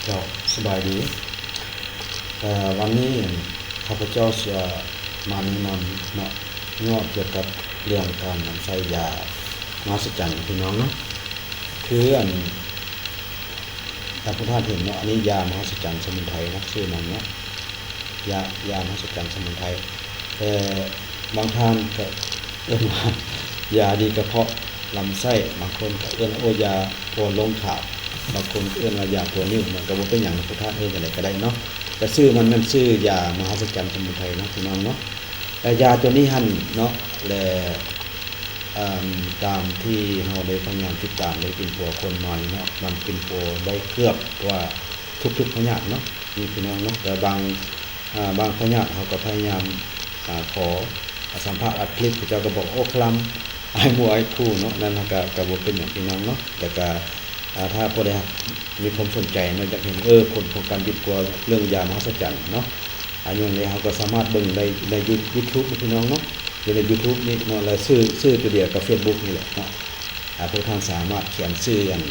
ເຈົ້າ ສະບາຍດີ. ເອີ ວັນນີ້ຂ້າພະເຈົ້າຈະມາແນະນຳເນາະ ຍ້ອນກ່ຽວກັບເລື່ອງການນຳໃຊ້ຢາມະຫັດສະຈັນພີ່ນ້ອງເນາະ. ຄືອັນ ຕາມພວກທ່ານເຫັນເນາະ ອັນນີ້ຢາມະຫັດສະຈັນສະໝຸນໄພເນາະ ຊື່ມັນເນາະ ຢາ ຢາມະຫັດສະຈັນສະໝຸນໄພ. ແຕ່ບາງທ່ານກໍເອີ້ນວ່າ ຢາດີກະເພາະລຳໄສ້, ບາງຄົນກໍເອີ້ນວ່າ ໂອ້ ຢາຕົວລົງຂາວ, ບາງຄົນກໍເອີ້ນວ່າຢາຕົວນິ້ວເນາະ. ກໍບໍ່ເປັນຫຍັງ ພວກທ່ານເອີ້ນຈັ່ງໃດກໍໄດ້ເນາະ, ແຕ່ຊື່ມັນແມ່ນຊື່ຢາມະຫັດສະຈັນສະໝຸນໄພເນາະ ພີ່ນ້ອງເນາະ. ແລະ ຢາຕົວນີ້ຫັ້ນເນາະ ແລະ ອາ ຕາມທີ່ເຮົາໄດ້ພະຍາຍາມຕິດຕາມ ໄດ້ປິ່ນປົວຄົ້ນມານີ້ເນາະ, ມັນປິ່ນປົວໄດ້ເກືອບວ່າທຸກໆພະຍາດເນາະ ນີ້ພີ່ນ້ອງເນາະ. ແຕ່ບາງ ອາ ບາງພະຍາດເຮົາກໍພະຍາຍາມ ອາ ຂໍສຳພາດອັດຄລິບ ເຂົາເຈົ້າກໍບອກ ໂອ້ ຄະລຳ ອາຍໝູ່ອາຍຄູ່ເນາະ, ນັ້ນກໍ ກໍບໍ່ເປັນຫຍັງພີ່ນ້ອງເນາະ. ແຕ່ກໍ ອາ ຖ້າຜູ້ໃດມີຄວາມສົນໃຈເນາະ ຢາກເຫັນ ເອີ ຜົນຂອງການປິ່ນປົວເລື່ອງຢາມະຫັດສະຈັນເນາະ ອາ ຢ່າງໃດເຮົາກໍສາມາດເບິ່ງໄດ້ໃນຢູ ຢູທູບເນາະ ພີ່ນ້ອງເນາະ, ຢູ່ໃນຢູທູບນີ້ເນາະ ແລະ ຊື່ ຊື່ຕົວດຽວກັບເຟສບຸກນີ້ແຫຼະເນາະ. ອາ ພວກທ່ານສາມາດຂຽນຊື່ອັນ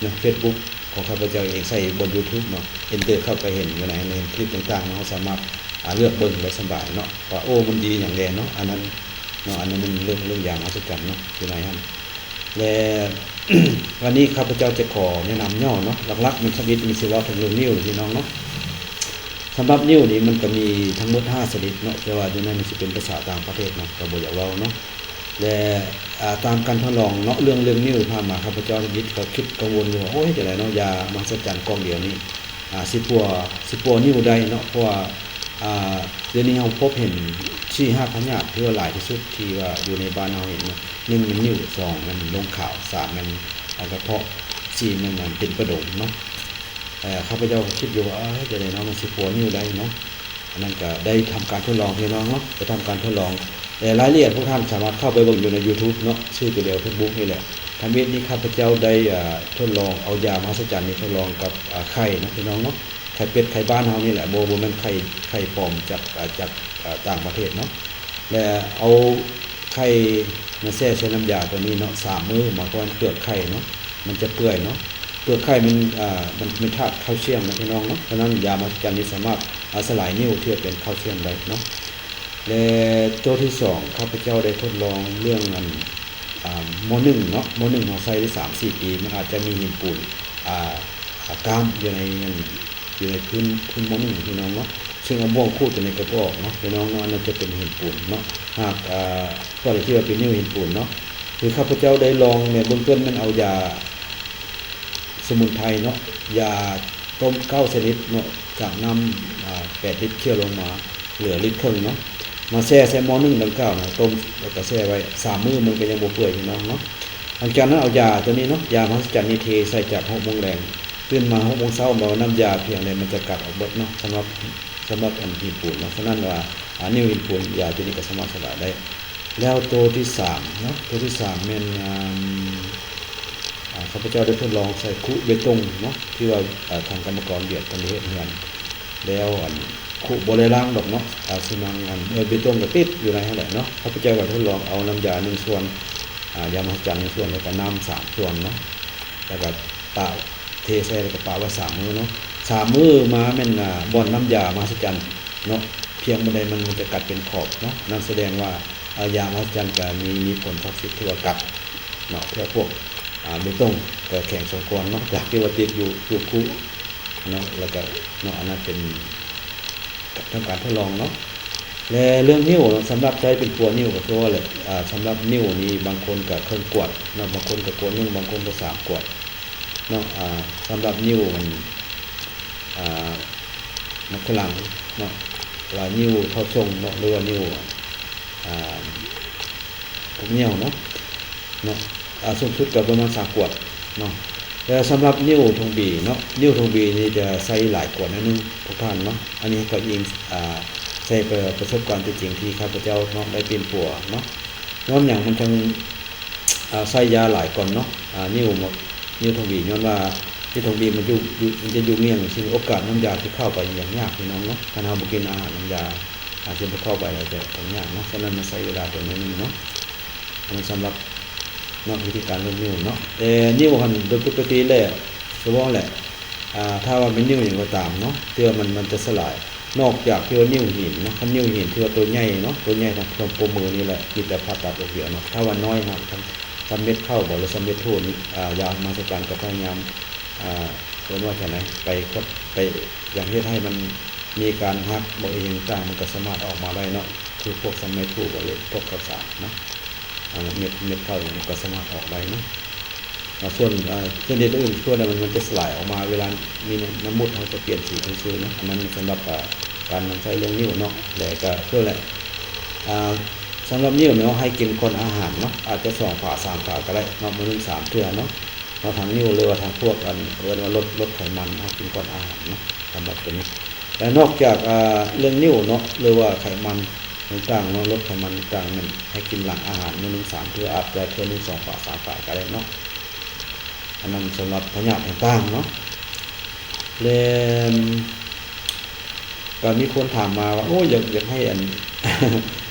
ນະ ເຟສບຸກຂອງຂ້າພະເຈົ້າເອງ ໃສ່ບົນຢູທູບເນາະ, ເອັນເຕີເຂົ້າໄປເຫັນຢູ່ໃນ ໃນຄລິບຕ່າງໆເນາະ, ເຮົາສາມາດ ອາ ເລືອກເບິ່ງໄດ້ສະບາຍເນາະ ວ່າ ໂອ້ ມັນດີຫຍັງແດ່ເນາະ. ອັນນັ້ນເນາະ ອັນນັ້ນແມ່ນເລື່ອງ ເລື່ອງຢາມະຫັດສະຈັນເນາະ ຢູ່ໃນຫັ້ນ. ແລະ ວັນນີ້ຂ້າພະເຈົ້າຈະຂໍແນະນຳຫຍໍ້ເນາະ, ຫຼັກໆແມ່ນທຳອິດນີ້ຊິເວົ້າເຖິງເລື່ອງນິ້ວພີ່ນ້ອງເນາະ. ສຳລັບນິ້ວນີ້ມັນກໍມີທັງໝົດຫ້າຊະນິດເນາະ, ແຕ່ວ່າຢູ່ໃນນີ້ຊິເປັນພາສາຕ່າງປະເທດເນາະ ກໍບໍ່ຢາກເວົ້າເນາະ. ແລະ ອາ ຕາມການທົດລອງເນາະ ເລື່ອງ ເລື່ອງນິ້ວຜ່ານມາ ຂ້າພະເຈົ້າທຳອິດກໍຄິດກັງວົນຢູ່ວ່າ ໂອ້ຍ ເຮັດຈັ່ງໃດເນາະ ຢາມະຫັດສະຈັນກ່ອງດຽວນີ້ ອາ ຊິປົວ ຊິປົວນິ້ວໄດ້ເນາະ, ເພາະວ່າ ອາ ດຽວນີ້ເຮົາພົບເຫັນສີ່ຫ້າພະຍາດ ຖືວ່າຫຼາຍທີ່ສຸດທີ່ວ່າຢູ່ໃນບ້ານເຮົາເຫັນເນາະ. ໜຶ່ງແມ່ນນິ້ວ, ສອງແມ່ນລົງຂາວ, ສາມແມ່ນ ອາ ກະເພາະ, ສີ່ແມ່ນອັນເປັນປະດົງເນາະ. ເອີ ຂ້າພະເຈົ້າກໍຄິດຢູ່ວ່າ ເອີ ຈັ່ງໃດເນາະ ມັນຊິປົວນິ້ວໄດ້ເນາະ. ອັນນັ້ນກໍໄດ້ທຳການທົດລອງພີ່ນ້ອງເນາະ, ໄດ້ທຳການທົດລອງ ແລະ ລາຍລະອຽດພວກທ່ານສາມາດເຂົ້າໄປເບິ່ງຢູ່ໃນຢູທູບເນາະ, ຊື່ຕົວດຽວເຟສບຸກນີ້ແຫຼະ. ທຳອິດນີ້ຂ້າພະເຈົ້າໄດ້ ອາ ທົດລອງເອົາຢາມະຫັດສະຈັນນີ້ທົດລອງກັບ ອາ ໄຂ່ເນາະ ພີ່ນ້ອງເນາະ, ໄຂ່ເປັດໄຂ່ບ້ານເຮົານີ້ແຫຼະ, ບໍ່ ບໍ່ແມ່ນໄຂ່ ໄຂ່ປອມຈາກ ອາ ຈາກ ອາ ຕ່າງປະເທດເນາະ. ແລະ ເອົາໄຂ່ມາແຊ່ໃສ່ນ້ຳຢາຕົວນີ້ເນາະ ສາມມື້, ໝາຍຄວາມວ່າເປືອກໄຂ່ເນາະ ມັນຈະເປື່ອຍເນາະ. ເປືອກໄຂ່ມັນ ອາ ມັນມີທາດຄາວຊຽມເນາະ ພີ່ນ້ອງເນາະ, ສະນັ້ນຢາມະຫັດສະຈັນນີ້ສາມາດ ອາ ສະຫຼາຍນິ້ວທີ່ວ່າເປັນຄາວຊຽມໄດ້ເນາະ. ແລະ ໂຕທີສອງ ຂ້າພະເຈົ້າໄດ້ທົດລອງເລື່ອງອັນ ອາ ໝໍ້ໜຶ້ງເນາະ, ໝໍ້ໜຶ້ງເຮົາໃຊ້ໄດ້ສາມສີ່ປີ ມັນອາດຈະມີຫີນປູນ ອາ ອາ ກ້າມຢູ່ໃນອັນ ຢູ່ໃນພື້ນ ພື້ນໝໍ້ໜຶ້ງພີ່ນ້ອງເນາະ, ເຊິ່ງເອົາບ່ວງຂູດຕົວນີ້ກໍບໍ່ອອກເນາະ ພີ່ນ້ອງເນາະ. ອັນນັ້ນຈະເປັນຫີນປູນເນາະ, ຫາກ ອາ ກໍໄດ້ທີ່ວ່າເປັນນິ້ວຫີນປູນເນາະ. ຄືຂ້າພະເຈົ້າໄດ້ລອງແລ້ວ ເບື້ອງຕົ້ນແມ່ນເອົາຢາສະໝຸນໄພເນາະ, ຢາຕົ້ມເກົ້າຊະນິດເນາະ, ຈາກນ້ຳ ອາ ແປດລິດ ເຄຍລົງມາເຫຼືອລິດເຄິ່ງເນາະ, ມາແຊ່ໃສ່ໝໍ້ໜຶ້ງດັ່ງກ່າວນະ ຕົ້ມ ແລ້ວກໍແຊ່ໄວ້ສາມມື້ ມັນກໍຍັງບໍ່ເປື່ອຍພີ່ນ້ອງເນາະ. ຫຼັງຈາກນັ້ນເອົາຢາຕົວນີ້ເນາະ, ຢາມະຫັດສະຈັນນີ້ເທໃສ່ຈາກຫົກໂມງແລງ ຕື່ນມາຫົກໂມງເຊົ້າ ແບບວ່ານ້ຳຢາພຽງໃດມັນຈະກັດອອກເບິດເນາະ, ສຳລັບ ສຳລັບອັນຫີນປູນເນາະ. ສະນັ້ນວ່າ ອາ ນິ້ວຫີນປູນ ຢາຕົວນີ້ກໍສາມາດສະຫຼາຍໄດ້. ແລ້ວໂຕທີສາມເນາະ, ໂຕທີສາມແມ່ນ ອາ ອາ ຂ້າພະເຈົ້າໄດ້ທົດລອງໃສ່ຄຸເບຕົງເນາະ ທີ່ວ່າ ອາ ທາງກຳມະກອນວຽດເພິ່ນໄດ້ເຮັດເຮືອນ ແລ້ວອັນຄຸບໍ່ໄດ້ລ້າງດອກເນາະ, ອາ ຊີມັງອັນ ເອີ ເບຕົງກໍຕິດຢູ່ໃນຫັ້ນແຫຼະເນາະ. ຂ້າພະເຈົ້າກໍທົດລອງເອົານ້ຳຢາໜຶ່ງສ່ວນ ອາ ຢາມະຫັດສະຈັນໜຶ່ງສ່ວນ ແລ້ວກໍນ້ຳສາມສ່ວນເນາະ, ແລ້ວກໍປະ ເທໃສ່ ແລ້ວກໍປະໄວ້ສາມມື້ເນາະ. ສາມມື້ມາແມ່ນ ອາ ບ່ອນນ້ຳຢາມະຫັດສະຈັນເນາະ ພຽງບ່ອນໃດມັນ ມັນຈະກັດເປັນຂອບເນາະ, ນັ້ນສະແດງວ່າ ອາ ຢາມະຫັດສະຈັນກໍມີ ມີຜົນສັກສິດທີ່ວ່າກັດເນາະ, ເທື່ອພວກ ອາ ເບຕົງກໍແຂງສົມຄວນເນາະ ຈາກທີ່ວ່າຕິດຢູ່ ຢູ່ຄຸເນາະ. ແລ້ວກໍເນາະ ອັນນັ້ນເປັນ ທຳການທົດລອງເນາະ. ແລະ ເລື່ອງນິ້ວເນາະ ສຳລັບໃຊ້ເປັນປົວນິ້ວກໍຄືວ່າແຫຼະ ອາ ສຳລັບນິ້ວນີ້ ບາງຄົນກໍເຄິ່ງກວດເນາະ, ບາງຄົນກໍກວດໜຶ່ງ ບາງຄົນກໍສາມກວດເນາະ. ອາ ສຳລັບນິ້ວມັນ ອາ ນັກຂະຫຼັງເນາະ ວ່ານິ້ວເຂົ້າຊົງເນາະ ຫຼືວ່ານິ້ວ ອາ ພວກຍ່ຽວເນາະ ເນາະ ອາ ສູງສຸດກໍປະມານສາມກວດເນາະ. ແຕ່ສຳລັບນິ້ວຖົງບີເນາະ ນິ້ວຖົງບີນີ້ຈະໃຊ້ຫຼາຍກວ່າໜ້ອຍໜຶ່ງພວກທ່ານເນາະ. ອັນນີ້ກໍອີງ ອາ ໃສ່ປະ ປະສົບການຕົວຈິງທີ່ຂ້າພະເຈົ້າເນາະ ໄດ້ປິ່ນປົວເນາະ. ຍ້ອນຫຍັງມັນຈັ່ງ ອາ ໃຊ້ຢາຫຼາຍກ່ອນເນາະ ອາ ນິ້ວ ນິ້ວຖົງບີ ຍ້ອນວ່ານິ້ວຖົງບີມັນຢູ່ ຢູ່ ມັນຈະຢູ່ງຽງ ຊິໂອກາດນ້ຳຢາຊິເຂົ້າໄປຍັງຍາກພີ່ນ້ອງເນາະ. ຄັນເຮົາບໍ່ກິນອາຫານ ນ້ຳຢາອາດຊິບໍ່ເຂົ້າໄປ ແລ້ວຈະ ຈະຍາກເນາະ. ສະນັ້ນມັນໃຊ້ເວລາຕົວໜ້ອຍໜຶ່ງເນາະ. ອັນນັ້ນສຳລັບເນາະ ວິທີການເລື່ອງນິ້ວເນາະ. ແຕ່ນິ້ວຫັ້ນໂດຍປົກກະຕິແລ້ວ ກໍເວົ້າແຫຼະ ອ່າ ຖ້າວ່າແມ່ນນິ້ວຫຍັງກໍຕາມເນາະ ທີ່ວ່າມັນ ມັນຈະສະຫຼາຍ ນອກຈາກທີ່ວ່ານິ້ວຫີນເນາະ ຄັນນິ້ວຫີນທີ່ວ່າໂຕໃຫຍ່ເນາະ ໂຕໃຫຍ່ທາງຊ່ວງໂປ້ມືນີ້ແຫຼະ ມີແຕ່ຜ່າຕັດອອກເດີເນາະ ຖ້າວ່ານ້ອຍເນາະ ສ່ຳເມັດເຂົ້າບໍ ຫຼືສ່ຳເມັດຖົ່ວນີ້ ອ່າ ຢາມະຫາສະຈັນກໍພະຍາຍາມ ອ່າ ເອີ້ນວ່າຈັ່ງໃດ ໄປ ໄປ ຢ່າງເຮັດໃຫ້ມັນມີການຫັກບໍ ອີ່ຫຍັງຕ່າງ ມັນກໍສາມາດອອກມາໄດ້ເນາະ ຄືພວກສ່ຳເມັດຖົ່ວບໍ ຫຼືພວກເຂົ້າສານເນາະ ອ່າ ເມັດ ເມັດເຂົ້າຫຍັງມັນກໍສາມາດອອກໄດ້ເນາະ. ອ່າ ສ່ວນ ອ່າ ຊະນິດອື່ນ ພວກນັ້ນມັນ ມັນຈະສະຫຼາຍອອກມາເວລາມີນ້ຳ ນ້ຳມູດ ເຮົາຈະປ່ຽນສີຊື່ໆເນາະ ອັນນັ້ນສຳລັບ ອ່າ ການນຳໃຊ້ເລື່ອງນິ້ວເນາະ ແລະກະຄືແຫຼະ ອ່າ ສຳລັບນິ້ວເນາະ ໃຫ້ກິນກ່ອນອາຫານເນາະ ອາດຈະສອງຝາສາມຝາກໍໄດ້ເນາະ ມື້ໜຶ່ງສາມເທື່ອເນາະ ເນາະ ທາງນິ້ວ ຫຼືວ່າທາງພວກ ອັນ ເອີ້ນວ່າລົດ ລົດໄຂມັນ ໃຫ້ກິນກ່ອນອາຫານເນາະ ສຳລັບຕົວນີ້ ແລະນອກຈາກ ອ່າ ເລື່ອງນິ້ວເນາະ ຫຼືວ່າໄຂມັນຕ່າງໆເນາະ ລົດໄຂມັນຕ່າງໆ ແມ່ນໃຫ້ກິນຫຼັງອາຫານມື້ໜຶ່ງສາມເທື່ອ ອາດຈະເທື່ອໜຶ່ງສອງຝາສາມຝາກໍໄດ້ເນາະ ອັນນັ້ນສຳລັບພະຍາດຕ່າງໆເນາະ ແລະ ກໍມີຄົນຖາມມາວ່າ ໂອ້ ຢາກ ຢາກໃຫ້ອັນ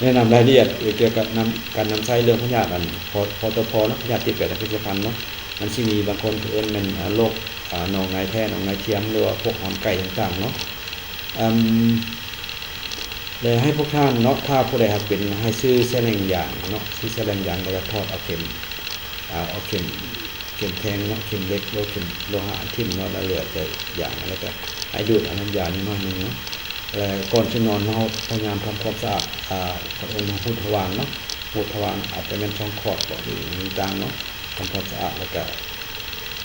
ແນະນຳລາຍລະອຽດກ່ຽວກັບນຳ ການນຳໃຊ້ເລື່ອງພະຍາດອັນ ພ ພຕພ ເນາະ ພະຍາດຕິດແປດທາງເພດສະພັນເນາະ ມັນຊິມີບາງຄົນເອີ້ນແມ່ນ ອ່າ ໂລກ ອ່າ ໜອງໃນແທ້ ໜອງໃນທຽມ ຫຼືວ່າພວກຫອນໄກ່ຕ່າງໆເນາະ ອືມ ແລະໃຫ້ພວກທ່ານເນາະ ຖ້າຜູ້ໃດຫາກເປັນ ໃຫ້ຊື້ສະແລງຢາງເນາະ ຊື້ສະແລງຢາງ ແລ້ວກໍຖອດເອົາເຂັມ ອ່າ ເອົາເຂັມ ເຂັມແທງເນາະ ເຂັມເຫຼັກ ຫຼືເຂັມໂລຫະຖິ້ມເນາະ ແລ້ວເຫຼືອແຕ່ຢາງ ແລ້ວກໍໃຫ້ດູດເອົານ້ຳຢານີ້ໜ້ອຍໜຶ່ງເນາະ ແລະກ່ອນຊິນອນເຮົາພະຍາຍາມທຳຄວາມສະອາດ ອ່າ ເຂົາເອີ້ນວ່າຮູທະວານເນາະ ຮູທະວານອາດຈະແມ່ນຊ່ອງຄອດບໍ ຫຼືຫຍັງຕ່າງເນາະ ທຳຄວາມສະອາດ ແລ້ວກໍ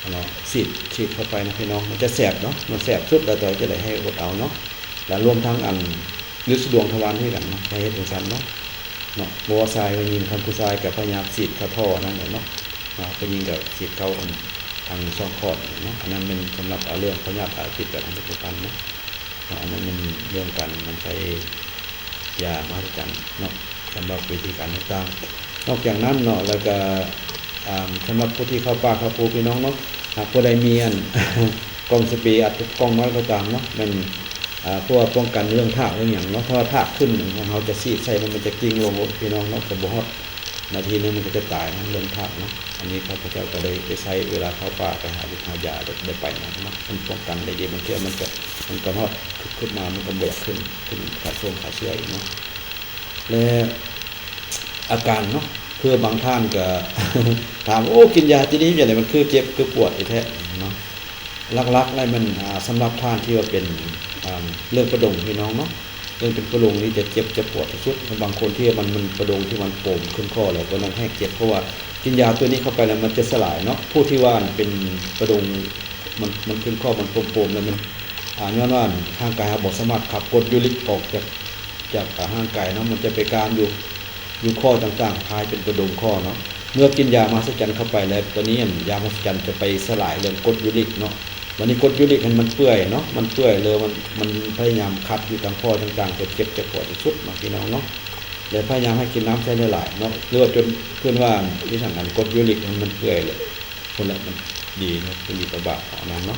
ອັນເນາະ ສີດ ສີດເຂົ້າໄປນະພີ່ນ້ອງ ມັນຈະແສບເນາະ ມັນແສບສຸດແລ້ວ ແຕ່ວ່າຈະໄດ້ໃຫ້ອົດເອົາເນາະ ແລະລວມທັງອັນ ຫຼືສະດວງທະວານຄືກັນເນາະ ໃຫ້ເຮັດຈັ່ງຊັ້ນເນາະ ເນາະ ບໍ່ວ່າຊາຍວ່າຍິງ ຄັນຜູ້ຊາຍກໍພະຍາຍາມສີດເຂົ້າທໍ່ນັ້ນແຫຼະເນາະ ເນາະ ຜູ້ຍິງກໍສີດເຂົ້າອັນ ທາງຊ່ອງຄອດເນາະ ອັນນັ້ນແມ່ນສຳລັບ ອ່າ ເລື່ອງພະຍາດ ອ່າ ຕິດແປດທາງເພດສະພັນເນາະ ເນາະ ອັນນັ້ນແມ່ນເລື່ອງການນຳໃຊ້ ຢາມະຫາສະຈັນເນາະ ສຳລັບວິທີການຕ່າງໆ ນອກຈາກນັ້ນເນາະ ແລ້ວກະ ອ່າ ສຳລັບຜູ້ທີ່ເຂົ້າປ່າເຂົ້າພູພີ່ນ້ອງເນາະ ຫາກຜູ້ໃດມີອັນ ກ່ອງສະເປ ອາດຈະກ່ອງນ້ອຍກໍຕາມເນາະ ແມ່ນ ອ່າ ເພື່ອປ້ອງກັນເລື່ອງທາກເລື່ອງຫຍັງເນາະ ຖ້າວ່າທາກຂຶ້ນ ເຮົາຈະສີດໃສ່ ມັນ ມັນຈະກິ່ງລົງໂລດພີ່ນ້ອງເນາະ ກໍບໍ່ຮອດນາທີໜຶ່ງ ມັນກໍຈະຕາຍເນາະ ເລື່ອງທາກເນາະ ອັນນີ້ຂ້າພະເຈົ້າກໍໄດ້ໄປໃຊ້ ເວລາເຂົ້າປ່າໄປຫາຢູ່ຫາຢາ ໄດ້ ໄດ້ໄປນຳເນາະ ມັນປ້ອງກັນໄດ້ດີ ບາງເທື່ອມັນກໍ ມັນກໍຮອດ ຂຶ້ນມາມັນກໍບໍ່ຢາກຂຶ້ນ ຂຶ້ນຂາຊົງຂາເຊື່ອອີກເນາະ ແລະ ອາການເນາະ ຄືບາງທ່ານກໍ ຖາມ ໂອ້ ກິນຢາຕົວນີ້ຈັ່ງໃດ ມັນຄືເຈັບຄືປວດອີແທ້ເນາະ ຫຼັກໆແລ້ວແມ່ນ ອ່າ ສຳລັບທ່ານທີ່ວ່າເປັນ ອ່າ ເລື່ອງປະດົງພີ່ນ້ອງເນາະ ເລື່ອງເປັນປະດົງນີ້ຈະເຈັບຈະປວດທີ່ສຸດ ແລະບາງຄົນທີ່ວ່າມັນ ມັນປະດົງທີ່ມັນໂປ່ມຂຶ້ນຂໍ້ແລ້ວ ຕົວນັ້ນແຮງເຈັບ ເພາະວ່າກິນຢາຕົວນີ້ເຂົ້າໄປແລ້ວມັນຈະສະຫຼາຍເນາະ ຜູ້ທີ່ວ່າເປັນປະດົງ ມັນ ມັນຂຶ້ນຂໍ້ ມັນໂປ່ມໆ ແລ້ວມັນ ອ່າ ຍ້ອນວ່າຮ່າງກາຍເຮົາບໍ່ສາມາດຂັບກົດຢູຣິກອອກຈາກ ຈາກຮ່າງກາຍເນາະ ມັນຈະໄປການຢູ່ ຢູ່ຂໍ້ຕ່າງໆ ຄາຍເປັນປະດົງຂໍ້ເນາະ ເມື່ອກິນຢາມະຫາສະຈັນເຂົ້າໄປແລ້ວ ບາດນີ້ອັນ ຢາມະຫາສະຈັນຈະໄປສະຫຼາຍເລື່ອງກົດຢູຣິກເນາະ ບາດນີ້ກົດຢູຣິກຫັ້ນມັນເປື່ອຍເນາະ ມັນເປື່ອຍ ຫຼືວ່າມັນ ມັນພະຍາຍາມຂັດຢູ່ຕາມຂໍ້ຕ່າງໆ ເພື່ອເຈັບຈະປວດທີ່ສຸດເນາະ ພີ່ນ້ອງເນາະ ແລະພະຍາຍາມໃຫ້ກິນນ້ຳໃຊ້ຫຼາຍໆເນາະ ຫຼືວ່າຈົນ ຈົນວ່າ ອີ່ຫຍັງ ອັນກົດຢູຣິກຫັ້ນມັນເປື່ອຍແລ້ວ ພຸ້ນແຫຼະ ມັນດີເນາະ ເປັນດີຕໍ່ບາດຂອງອັນນັ້ນເນາະ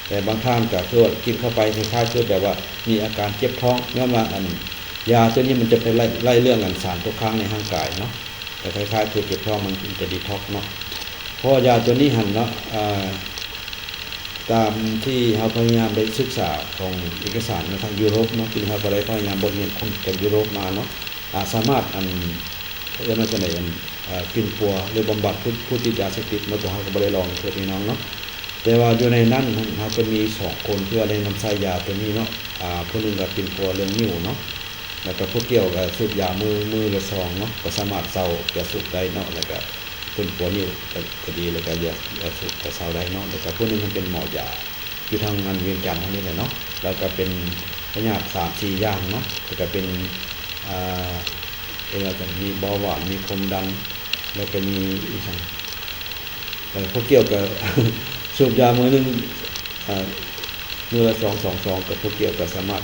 ແຕ່ບາງທ່ານກໍຄືວ່າກິນເຂົ້າໄປຄ້າຍໆຄືແບບວ່າມີອາການເຈັບທ້ອງ ຍ້ອນວ່າອັນຢາຕົວນີ້ມັນຈະໄປໄລ່ ໄລ່ເລື່ອງອັນສານຕົກຄ້າງໃນຮ່າງກາຍເນາະ ກໍຄ້າຍໆຄືເຈັບທ້ອງ ມັນຈະດີທັອກເນາະ ເພາະວ່າຢາຕົວນີ້ຫັ້ນເນາະ ອ່າ ຕາມທີ່ເຮົາພະຍາຍາມໄດ້ສຶກສາຂອງເອກະສານມາທາງຢູໂຣບເນາະ ທີ່ເຮົາກໍໄດ້ພະຍາຍາມບົດຮຽນຂອງຈາກຢູໂຣບມາເນາະ ອ່າ ສາມາດອັນ ເອີ້ນວ່າຈັ່ງໃດ ອັນ ເອີ ປິ່ນປົວ ຫຼື ບຳບັດຜູ້ ຜູ້ຕິດຢາເສບຕິດເນາະ ແຕ່ເຮົາກໍບໍ່ໄດ້ລອງເທື່ອພີ່ນ້ອງເນາະ ແຕ່ວ່າຢູ່ໃນນັ້ນເຮົາກໍມີສອງຄົນທີ່ວ່າໄດ້ນຳໃຊ້ຢາຕົວນີ້ເນາະ ອ່າ ຜູ້ໜຶ່ງກໍປິ່ນປົວເລື່ອງນິ້ວເນາະ ແລ້ວກໍຜູ້ກ່ຽວກໍສູບຢາມື້ ມື້ລະຊອງເນາະ ກໍສາມາດເຊົາຢາສູບໄດ້ເນາະ ແລ້ວກໍປິ່ນປົວນິ້ວກໍ ກໍດີ ແລ້ວກໍຢາ ຢາສູບກໍເຊົາໄດ້ເນາະ ແລ້ວກໍຜູ້ໜຶ່ງມັນເປັນໝໍຢາ ຢູ່ທາງອັນວຽງຈັນເຮົານີ້ແຫຼະເນາະ ແລ້ວກໍເປັນພະຍາດສາມສີ່ຢ່າງເນາະ ແລ້ວກໍເປັນ ອ່າ ເອີ້ນວ່າຈັ່ງ ມີເບົາຫວານ ມີຄວາມດັນ ແລ້ວກໍມີອີ່ຫຍັງ ເອີ ພວກກ່ຽວກໍສູບຢາມື້ໜຶ່ງ ເອີ ມື້ລະຊອງສອງຊອງ ກໍພວກກ່ຽວກໍສາມາດ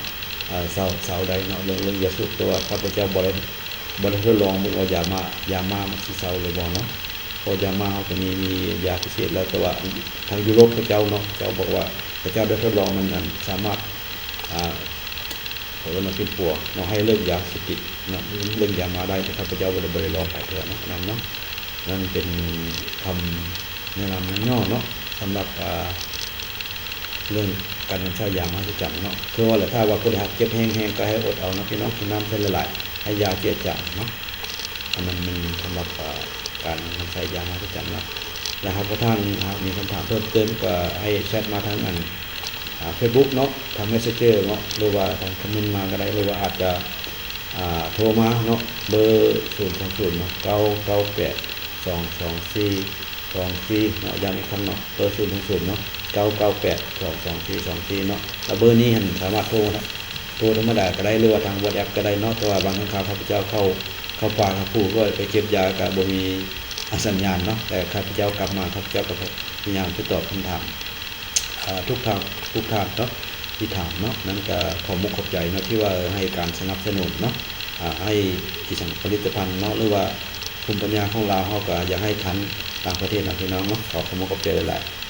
ເອີ ເຊົາ ເຊົາໄດ້ເນາະ ເລື່ອງ ເລື່ອງຢາສູບ ແຕ່ວ່າຂ້າພະເຈົ້າບໍ່ໄດ້ ບໍ່ໄດ້ທົດລອງເບິ່ງວ່າຢາມາ ຢາມາມັນຊິເຊົາຫຼືບໍ່ເນາະ ເພາະຢາມາເຮົາກໍມີ ມີຢາພິເສດແລ້ວ ແຕ່ວ່າທາງຢູໂຣບເຂົາເຈົ້າເນາະ ເຂົາເຈົ້າບອກວ່າ ເຂົາເຈົ້າໄດ້ທົດລອງ ມັນ ອັນ ສາມາດ ອ່າ ເຂົາເອີ້ນວ່າປິ່ນປົວເນາະ ໃຫ້ເລີກຢາເສບຕິດເນາະ ເລື່ອງຢາມາໄດ້ ແຕ່ຂ້າພະເຈົ້າບໍ່ໄດ້ ບໍ່ໄດ້ລອງຫຼາຍເທື່ອເນາະ ອັນນັ້ນເນາະ ນັ້ນເປັນຄຳແນະນຳຢ່ອງຫຍໍ້ເນາະ ສຳລັບ ອ່າ ເລື່ອງການນຳໃຊ້ຢາມະຫັດສະຈັນເນາະ. ຄືວ່າແຫຼະ ຖ້າວ່າຜູ້ໃດຫາກເຈັບແຮງໆ ກໍໃຫ້ອົດເອົາເນາະພີ່ນ້ອງ, ກິນນ້ຳໃສ່ຫຼາຍໆ ໃຫ້ຢາເຈືອຈາງເນາະ. ອັນນັ້ນແມ່ນສຳລັບ ເອີ ການນຳໃຊ້ຢາມະຫັດສະຈັນເນາະ. ແລະ ຫາກວ່າທ່ານຫາກມີຄຳຖາມເພີ່ມເຕີມ ກໍໃຫ້ແຊັດມາທາງອັນ ອ່າ ເຟສບຸກເນາະ, ທາງເມສເຊັນເຈີເນາະ ຫຼືວ່າທາງຄອມເມັນມາກໍໄດ້ ຫຼືວ່າອາດຈະ ອ່າ ໂທມາເນາະ ເບີສູນສອງສູນເນາະ ເກົ້າເກົ້າແປດ ສອງສອງສີ່ ສອງສີ່ເນາະ. ຢ້ຳອີກຄັ້ງເນາະ ເບີສູນສອງສູນເນາະ ເກົ້າເກົ້າແປດ ສອງສອງສີ່ ສອງສີ່ເນາະ. ແລ້ວເບີນີ້ຫັ້ນສາມາດໂທ ໂທທຳມະດາກໍໄດ້ ຫຼືວ່າທາງວັອດແອັບກໍໄດ້ເນາະ. ແຕ່ວ່າບາງຄັ້ງຄາວເຈົ້າເຂົ້າ ເຂົ້າປ່າເຂົ້າພູ ກໍໄປເກັບຢາກໍບໍ່ມີ ອາ ສັນຍານເນາະ, ແຕ່ຂ້າພະເຈົ້າກັບມາ ຂ້າພະເຈົ້າກໍພະຍາຍາມຈະຕອບຄຳຖາມ ເອີ ທຸກທ່ານ ທຸກທ່ານເນາະ ທີ່ຖາມເນາະ. ນັ້ນກໍຂອບມຸກຂອບໃຈເນາະ ທີ່ວ່າໃຫ້ການສະໜັບສະໜູນເນາະ ອາ ໃຫ້ອີ່ສັງ ຜະລິດຕະພັນເນາະ ຫຼືວ່າພູມປັນຍາຂອງລາວເຮົາ ກໍຢາກໃຫ້ທັນຕ່າງປະເທດເນາະ ພີ່ນ້ອງເນາະ. ຂໍຂອບມຸກຂອບໃຈຫຼາຍໆ.